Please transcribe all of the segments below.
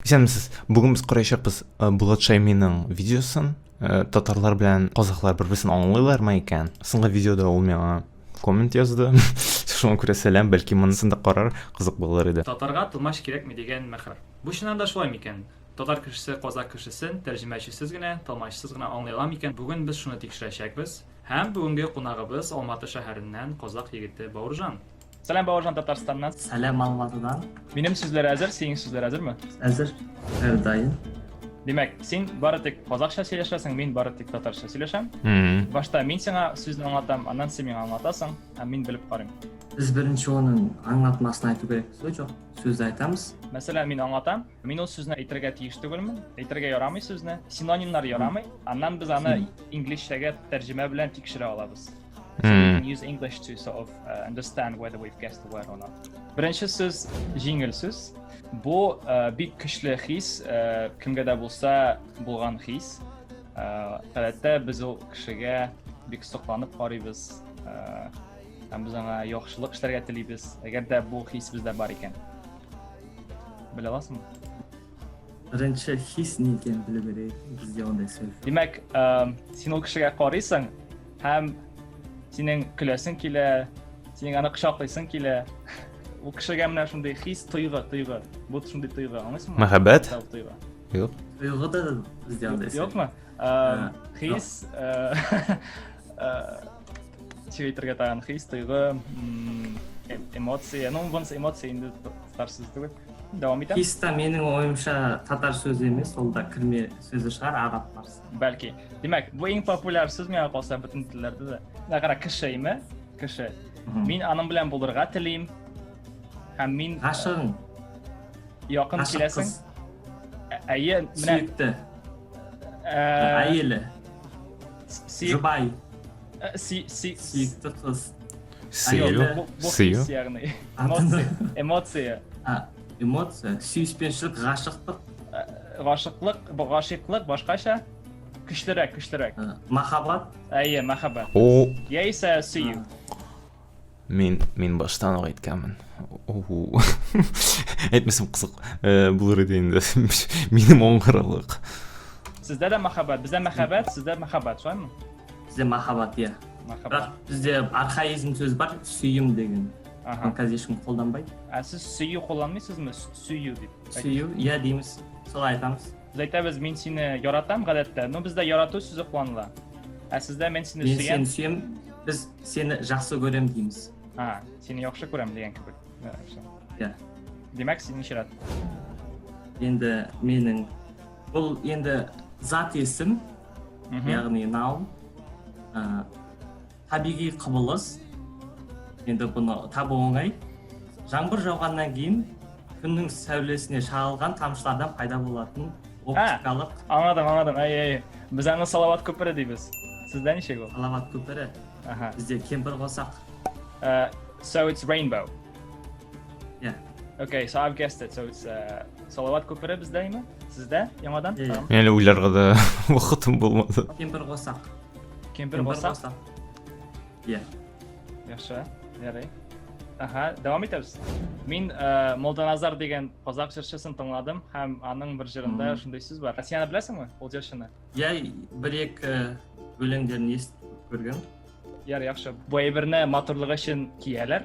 Исәнмесез. Бүген без караячакбыз э, Булат Шайминың видеосын. Э, татарлар белән казахлар бер-берсен аңлыйлармы икән? Соңгы видеода ул миңа коммент язды. Шуңа күрә сәлам, бәлки монысын да карар, кызык булыр иде. Татарга тылмач кирәкми дигән мәкаль. Бу чыннан да шулай микән? Татар кешесе казах кешесен тәрҗемәчесез генә, тылмачсыз гына аңлый ала микән? Бүген без шуны тикшерәчәкбез. Һәм бүгенге кунагыбыз Алматы шәһәреннән казах егете Бауыржан. Сәлам, Бауыржан, Татарстаннан. Сәлам Алматыдан. Минем сүзләр әзер, синең сүзләр әзерме? Әзер, һәрдаим. Димәк, син бары тик казахча сөйләшәсең, мин бары тик татарча сөйләшәм. Башта мин сиңа сүзне аңлатам, аннан син миңа аңлатасың, һәм мин белеп карыйм. Біз бірінші оның аңлатмасын айту керекпіз ғой, жоқ? Сөзді айтамыз. Мәсәлән, мин аңлатам, мин ул сүзне әйтергә тиеш түгелмен, әйтергә ярамый сүзне, синонимнар ярамый, аннан без аны инглизчәгә тәрҗемә белән тикшерә алабыз. So we can use English to sort of understand whether we've guessed the word or not. Беренче сүз җиңел сүз. Бу бик көчле хис, кемгә дә булса булган хис. Гадәттә без ул кешегә бик сокланып карыйбыз. Һәм без аңа яхшылык эшләргә телибез, әгәр дә бу хис бездә бар икән. Белә аласыңмы? Бірінші хис не екенін білу керек, бізде ондай сөз жоқ. Димәк, син ул кешегә карыйсың һәм синең көләсең килә, синең аны кочаклыйсың килә. Ул кешегә менә шундый хис, тойгы, тойгы. Бу шундый тойгы, аңлыйсыңмы? Мәхәббәт? Тойгы. Юк. Тойгы да бездә андай сөз. Юкмы? Хис, ничек әйтергә тагын, хис, тойгы, эмоция. Ну, монысы эмоция инде татар сүзе түгел. Дәвам итәм. Хис та менің ойымша татар сөзі емес, ол да кірме сөзі шығар, араб парсы. Бәлки. Димәк, бу иң популяр сүз миңа калса бөтен телләрдә дә. Менә кара, кеше име? Кеше. Мин аның белән булырга телим. Һәм мин Ғашығың. Якын Ғашық киләсең. қыз. Әйе, менә Сүйікті. Әйелі. Жұбай. Сүйікті қыз. Сөю. Сөю. Ягъни эмоция, эмоция. А, эмоция, сүйіспеншілік, ғашықтық. Ғашыклык, бу гашыйклык башкача. Көчлерәк, көчлерәк. Махаббат. Әйе, мәхәббәт. О. Яисә сөю. Мин баштан ук әйткәнмен. Әйтмәсәм кызык булыр иде инде. Минем аңгыралык. Сездә дә мәхәббәт, бездә мәхәббәт, сездә мәхәббәт, шулаймы? Бізде махаббат, иә. Махаббат. Бірақ бізде архаизм сөз бар, сүйім деген. Аха. Оны қазір ешкім қолданбайды. Ә сез сөю кулланмыйсызмы? Сөю дип. Сүю, иә дейміз. Солай айтамыз. Без әйтәбез, мин сине яратам гадәттә. Но бездә ярату сүзе кулланыла. Ә сездә мин сине Мен сөям. сені сүйем, біз сені жақсы көрем дейміз. А, сине яхшы күрәм дигән кебек. Иә. Димәк, синең чират. Енді менің бұл енді зат есім, яғни noun, табиғи құбылыс. Енді бұны табу оңай. Жаңбыр жауғаннан кейін күннің сәулесіне шағылған тамшылардан пайда болатын оптикалық. Аңладым, аңладым. Әй, әй. Без аны Салават күпере дейбез. Сездә ничек ул? Салават күпере. Аха. Бізде кемпір қосақ. So it's rainbow. Yeah. Okay, so I've guessed it. So it's Салават күпере бездә име? Сездә? Яңадан? Yeah, yeah. Мин әле уйларга да вакытым булмады. Кемпір қосақ. Кемпір қосақ? Қосақ. Yeah. Яхшы, ярый. Аха, дәвам итәбез. Мин Молданазар дигән казак җырчысын тыңладым һәм аның бер җырында шундый сүз бар. Син аны беләсеңме, ул җырчыны? Иә, бер екі өлеңдерін естіп көргем. Яр, яхшы. Бу әйберне матурлыгы өчен кияләр.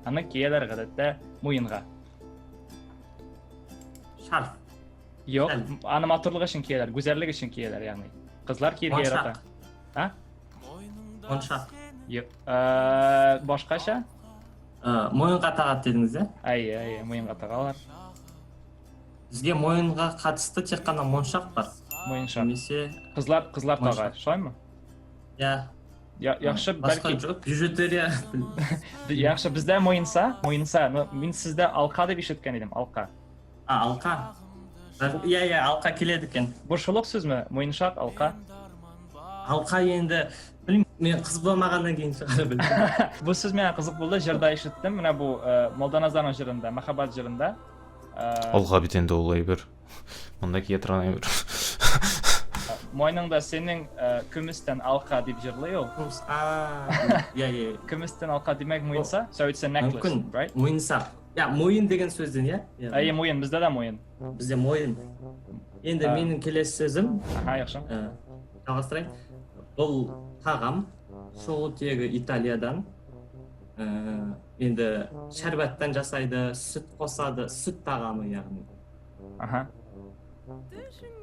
Аны кияләр гадәттә муенга. Шарф. Юк, Шәл. аны матурлык өчен кияләр, гүзәллек өчен кияләр, ягъни. Кызлар киергә ярата. А? Моншақ. Юк. Башкача? Мойынға тағады дедіңіз, иә? Әйе, әйе, мойынға тағалар. Бізге мойынға қатысты тек қана моншақ бар. Мойыншақ. Немесе Кызлар, кызлар тага, Моншақ. шулаймы? Иә. Яхшы, Басқа бәлки. жоқ, бижутерия. Яхшы, бездә мойынса, мойынса, но мин сездә алка дип ишеткән идем, алка. А, алка. Иә, иә, алка келеді екен. Бу шул ук сүзме? Мойыншак, алка. Алка енді, білмеймін, мен қыз болмағаннан кейін шығар білмеймін. Бу сүз миңа кызык булды, җырда ишеттем. Менә бу Молданазарның җырында, Мәхәббәт җырында. Алга бит инде ул әйбер. Монда кия торган әйбер. Мойныңда синең көместән алка дип җырлый ул. А, иә, иә. Көместән алка димәк муенса. So it's a necklace, Мүмкін. right? Муенсақ. Иә, мойын деген сөзден, иә? Иә. Әйе, муен, бездә дә муен. Бізде мойын. Енді А. менің келесі сөзім, Аха, яхшы. Жалғастырайын. Бұл тағам, шығу тегі Италиядан. Енді шәрбәттен жасайды, сүт қосады, сүт тағамы яғни. Аха.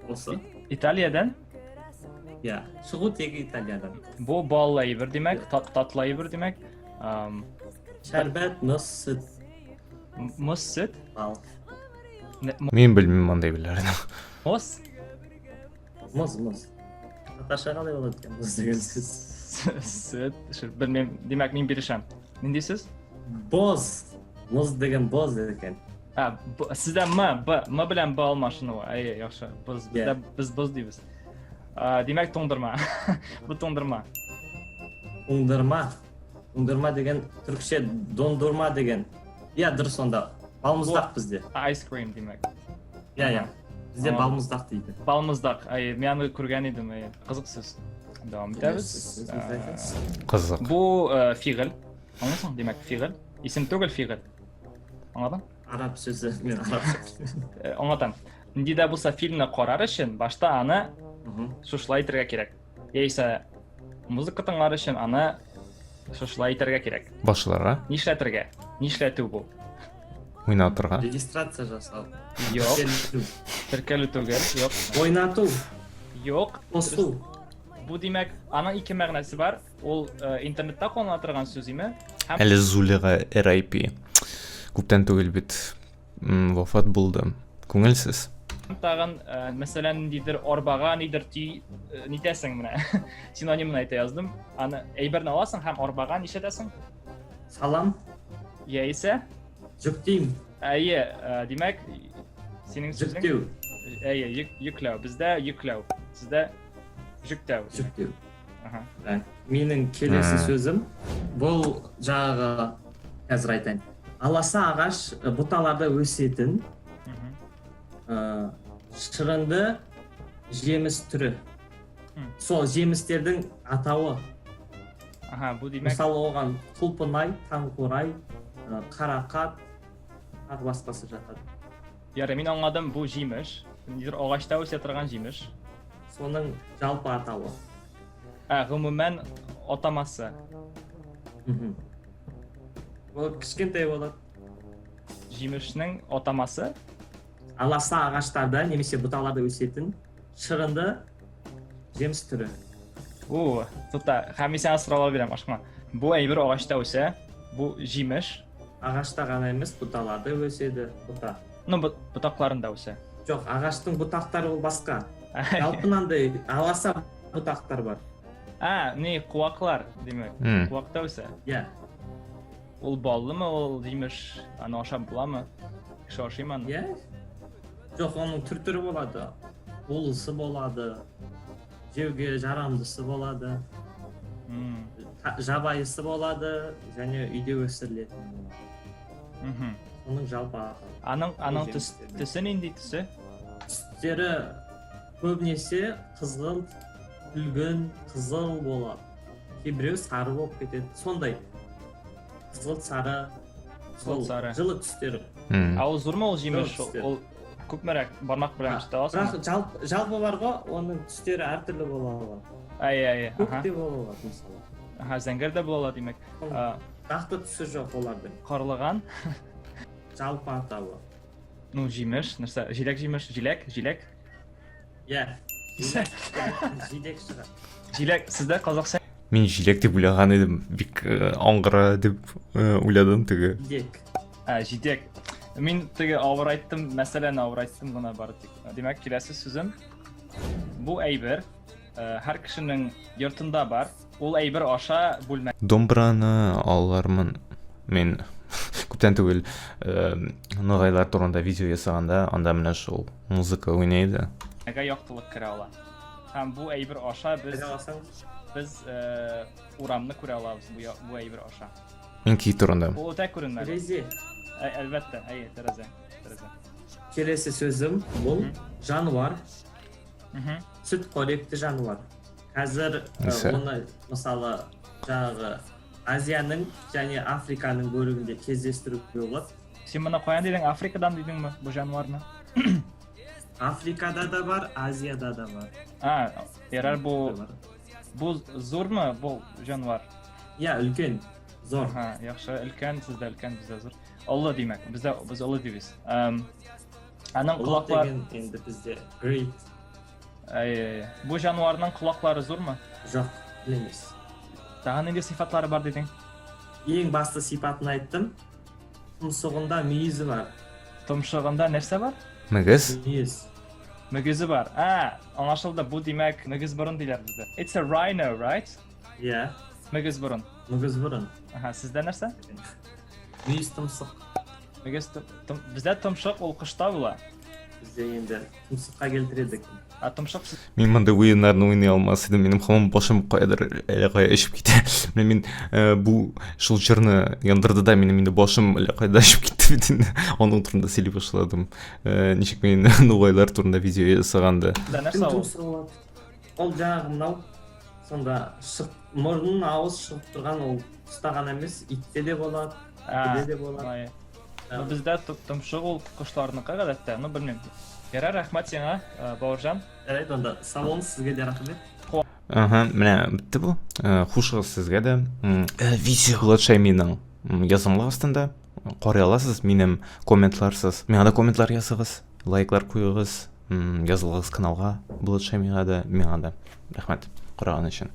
Осы. Италиядән? Иә, шығу тегі Италиядан. Бу баллы әйбер, димәк, татлы әйбер, димәк. Шәрбәт, мұз, сүт. Мұз, сөт? Бал. Мин белмим мондый әйберләрне. Мұз? Мұз, мұз. Татарша қалай болады екен мұз деген сөз? Сөт, белмим. Димәк, мин бирешәм. Нинди сүз? Боз. Мұз деген боз екен. А, сездә М, Б, М белән Б алмашынуы. Әйе, яхшы. Боз, бездә без боз дибез. Димәк, туңдырма. Бу туңдырма. Туңдырма. Туңдырма деген түркше дондурма деген. Иә, дұрыс онда. Балмұздақ бізде. Ice cream димәк. Иә, иә. Бізде Ага. балмұздақ дейді. Балмұздақ. Әйе, мин аны күргән идем, әйе. Кызык сүз. Дәвам итәбез. Сіз айтыңыз. Кызык. Бу фигыль. Аңлыйсың? Димәк, фигыль. Исем түгел, фигыль. Аңладың? Араб сөзі, мен арабша. Аңлатам. Нинди дә булса фильмны карар өчен башта аны шушылай итәргә кирәк. Яисә музыка тыңлар өчен аны шушылай итәргә кирәк. Башларга? Нишләтергә? Нишләтү бу? Уйнатырга. Регистрация жасау. Юк, Теркелу. теркәлү түгел, юк. Ойнату. Юк. Қосу. Бу димәк, аның ике мәгънәсе бар. Ул интернетта кулланыла торган сүз име? Һәм Әле Зулига RIP. Күптән түгел бит вафат булды. Күңелсез. Тагын, мәсәлән, ниндидер арбага нидер ти нитәсең менә. Синонимын әйтә яздым. Аны әйберне аласың һәм арбага нишләтәсең? Салам. Яисә? Жүктеймін. Әйе, димәк, синең сүзең Жүктеу. Әйе, йөкләү. Бездә йөкләү. Сездә жүктәү. Жүктеу. Аха. Менің келесі сөзім бұл жаңағы қазір айтайын. Аласа ағаш бұталарда өсетін шырынды жеміс түрі. Сол жемістердің атауы. Аха, бу димәк. Мысалы оған құлпынай, таңқурай, қарақат, тағы басқасы жатады. Ярый, мин аңладым, бу җимеш. Ниндидер агачта үсә торган җимеш. Соның жалпы атауы. Ә, гомумән атамасы. Ол кішкентай болады. Җимешнең атамасы? Аласа ағаштарда немесе бұталарда өсетін шырынды жеміс түрі. У, тукта, һәм мин сиңа сораулар бирәм, ашыкма. Бу әйбер агачта үсә, бу җимеш. Ағашта ғана емес, бұталарда өседі, бұта. Ну, бұтақларында өсә. Жоқ, ағаштың бұтақтары ол басқа. Жалпы мынандай аласа бұтақтар бар. А, не, куаклар, димәк. Куакта үсә. Иә. Ул баллымы, ул җимеш, аны ашап буламы? Кеше ашыймы аны? Иә. Жоқ, оның түр-түрі болады. Улысы болады, жеуге жарамдысы болады, жабайысы болады, және үйде өсірілетін болады. Оның жалпы атауы. Аның Бұл жемістердің. Төсе нинди төсе? Түстері көбінесе қызғылт, күлгін, қызыл болады. Кейбіреу сары болып кетеді. Сондай. Қызғылт сары, сол Қызғылт сары. жылы түстері. Ә ул зурмы ул җимеш? Жылы түстер. Ул күпмерәк бармак белән төтә аласыңмы? Бірақ жалпы бар ғой, оның түстері әртүрлі бола алады. Әйе, әйе, Көк аха. те бола алады мысалы. Аха, зәңгәр дә була ала, димәк. Ол нақты түсі жоқ олардың. Карлыган. Жалпы атауы. Ну, җимеш, нәрсә? Җиләк җимеш, җиләк, җиләк. Иә. Жидек шығар. Җиләк, сездә казакча Мин җиләк дип уйлаган идем, бик аңгыра дип уйладым теге. Жидек. Ә, жидек. Мин теге авырайттым, мәсьәләне авырайттым гына бары тик. Димәк, киләсе сүзем. Бу әйбер һәр кешенең йортында бар. Ул әйбер аша бүлмә. Домбраны алармын. Мин күптән түгел ногайлар турында видео ясаганда, анда менә шул музыка уйный иде. Әгәр яктылык керә ала. Һәм бу әйбер аша Керә алсаң? без урамны күрә алабыз бу әйбер аша. Мин кий турында. Ул үтә күренмәле. Терезе. Әлбәттә, әйе, тәрәзә. Тәрәзә. Келесі сөзім бұл жануар. Сүт қоректі жануар. Қазір Несі? оны мысалы жаңағы Азияның және Африканың бөлігінде кездестіруге болады. Син моны каян дидең? Африкадан дидеңме бу җанварны? Африкада да бар, Азияда да бар. А, ярар бу бу зурмы бу җанвар? Иә, үлкен, зор. Ага, яхшы, өлкән, сездә өлкән, бездә зур. Олы димәк, бездә без олы дибез. Аның Ұлы колаклары деген енді бізде great. Әй, әй, әй. Бу җанварның колаклары зурмы? Жоқ, емес. Тагын нинди сыйфатлары бар дидең? Ең басты сипатын айттым. Тұмсығында мүйізі бар. Томшыгында нәрсә бар? Мөгез? Мүйіз. Мөгезе бар. А, аңлашылды. Бу димәк, мөгез борын диләр бездә. It's a rhino, right? Иә, Мөгез борын. мөгіз бұрын. Аһа, сездә нәрсә? Мүйіз тұмсық. Мөгез бездә томшык ул кышта була. Бізде енді тұмсыққа келтіреді екен. А томшык Мин мондый уеннарны уйный алмас идем. Минем һаман башым каядыр әллә кая очып китә. Менә мин э, бу шул җырны яндырды да минем инде башым әллә кайда очып китте бит инде. Аның турында сөйли башладым. Э, ничек мин нугайлар турында видео ясаганда. сездә Кім нәрсә ул? тұмсығы болады? Ол жаңағы мынау сонда шық мұрнының ауыз шығып тұрған ол құста ғана емес итте де болады А, түлкіде де болады. ай. Ну, бездә томшык ул кошларныкы гадәттә. Ну, белмим. Ярар, рәхмәт сиңа, э, Бауыржан. Жарайды онда сау болыңыз сізге де рахмет. Ага, менә бетте бу. Э, хушыгыз сезгә дә. Э, видео Булат Шәйминең язымлык астында карый аласыз минем комментларсыз. Миңа да комментлар языгыз, лайклар куегыз, язылыгыз каналга Булат Шәймига да, миңа да. Рәхмәт караган өчен.